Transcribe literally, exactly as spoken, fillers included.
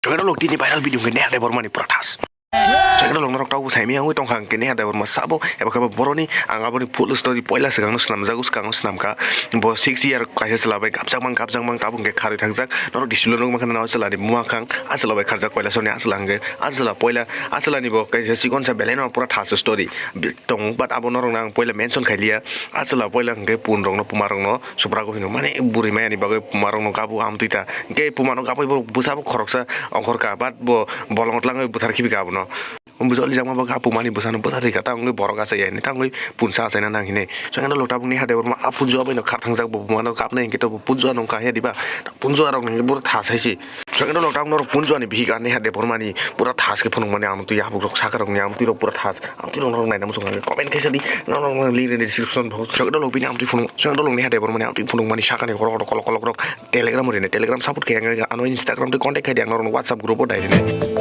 Chwngno lok tini viral video hwnkhe Neha Debbarma ni pura thas. Chwngno lok norok taubo saimaya wngwi tongkha hwnkhe Neha Debbarma sabo eba khe boroni ang aboni full story poila swkangno swnamjago, swkango swnamkha. Bo six year kaisa chwla bai gapjakmang gapjakmang tabuk hwnkhe kharwi thangjak. Norok display nukmankha nw chwlani buma khang a chwla bai kharjak Kailasor ni a chwla hwnkhe a chwla poila a chwlani bo kaisa chikonsa belai no pura thas story. Tongo, but abo norokno ang poila mention khailiya. A chwla poila hwnkhe pun rokno, puma rokno subrago hino, mane bwrwi maya ni bagwi puma rokno gabo amtwi ta. Hwnkhe puma no gabwi bo bwsa bo khoroksa ongkhorkha, but bo bolongo tlangwi bwthar khibi kha abono. Bo joli jakma bo kha puma ni bwsano bwthar rikha, ta wngwi borok achaiyani, ta wngwi punsa achaina nang hinwi. Chwngno lok tabuk Neha Debbarma a punju abaino khar thangjak, bo puma no gabnai hwnkhe to bo punju ano wngkha he diba? Punju arok ni bwrwi thas hai se. Chwngno lok tabuk norok punju ani bihik a Neha Debbarma ni pura thas khe phunukmani amtwi, habugrok sakarokni amtwi rok pura thas. Amtwi rok norok naina muchung kha comment khe sadi, norok link rwdi description box. Chwngno lok bini amtwi phunuk, chwngno lok Neha Debbarma ni amtwi phunukmani sakani khorok khorok kolok kolok rok Telegram o rwdi, Telegram support khe ang ano Instagram twi contact khai di, ang norok WhatsApp group o dai rwdi.